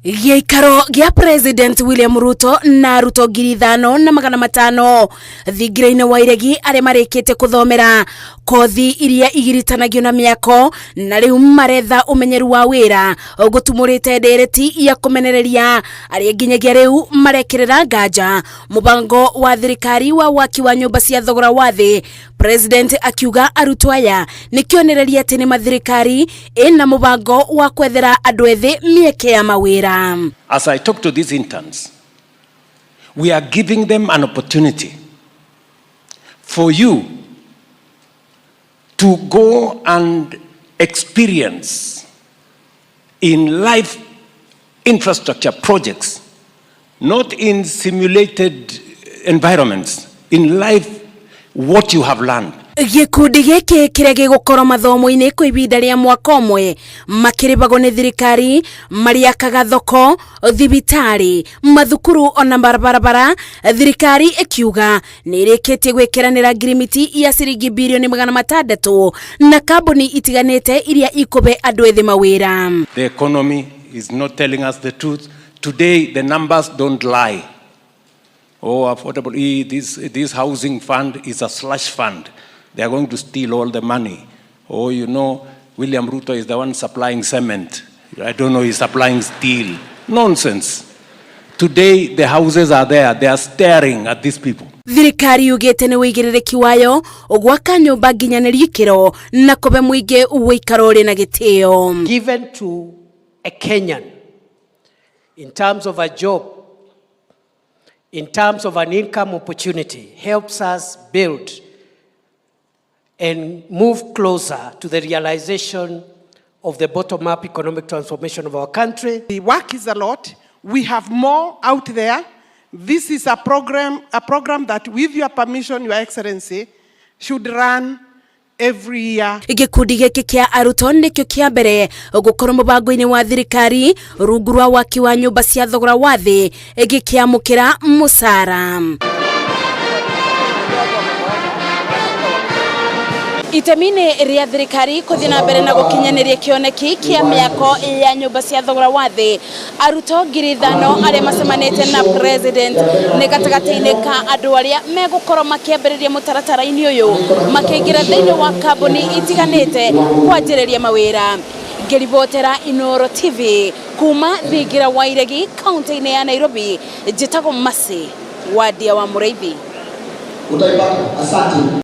Gĩikaro gĩa President William Ruto na arutwo 5,500 thingira-inĩ wa iregi arĩa marĩkĩtie kũthomera kothi iria igiritanagio na mĩako na rĩu maretha ũmenyeru wa wĩra gũtumũrĩte ndereti ya kũmenereria arĩa nginyagia rĩu marekĩrĩra nganja mũbango wa thirikari wa waki wa nyũmba cia thogora wa thĩ. President akiuga arutwo aya nĩ kĩonereria atĩ nĩ mathirikari ĩna mũbango wa kwethera andũ ethĩ mĩeke ya mawĩra. As I talk to these interns, we are giving them an opportunity for you to go and experience in life infrastructure projects, not in simulated environments, in life what you have learned. Gĩkundi gĩkĩ kĩrĩa gĩgũkorwo mathomo-inĩ kwa ihinda rĩa mwaka ũmwe makĩrĩbagwo nĩ thirikari marĩakaga thoko, thibitarĩ, mathukuru ona barabara. Thirikari ĩkiuga nĩ ĩrĩkĩtie gwĩkĩranĩra ngirimiti ya ciringi 600 birioni na kambuni itiganĩte iria ikũbe andũ ethĩ mawĩra. The economy is not telling us the truth. Today, the numbers don't lie. Oh, affordable, this housing fund is a slush fund. They are going to steal all the money. Oh, William Ruto is the one supplying cement. I don't know, he's supplying steel. Nonsense. Today, the houses are there. They are staring at these people. Thirikari yugĩte nĩ wĩigĩrĩrĩki wayo gwaka nyũmba nginyanĩru ikĩro na kũbe mũingĩ ũikaro ũrĩ na gĩtĩo. Given to a Kenyan in terms of a job, in terms of an income opportunity, helps us build and move closer to the realization of the bottom-up economic transformation of our country. The work is a lot. We have more out there. This is a program that, with your permission, Your Excellency, should run every year. Gĩkundi gĩkĩ kĩa arutwo nĩkĩo kĩa mbere gũkorwo mũbango-inĩ wa thirikari rungu rwa waki wa nyũmba cia thogora wa thĩ gĩkĩamũkĩra mũcara. Itemi-inĩ rĩa thirikari kũthiĩ na mbere na gũkinyanĩria kĩoneki kĩa mĩako ya nyũmba cia thogora wa thĩ, arutwo 5,000 arĩa macemanĩte na president nĩ gatagatĩ-inĩ ka andũ arĩa megũkorwo makĩambĩrĩria mũtaratara-inĩ ũyũ makĩingĩra thĩinĩ wa kambuni itiganĩte kwanjĩrĩria mawĩra. Ngĩribotera Inooro TV kuma thingira wa Iregi, kaunti-inĩ ya Nairobi, njĩtagwo Mercy Wadia wa Mũrĩithi. Utaipata. Asante.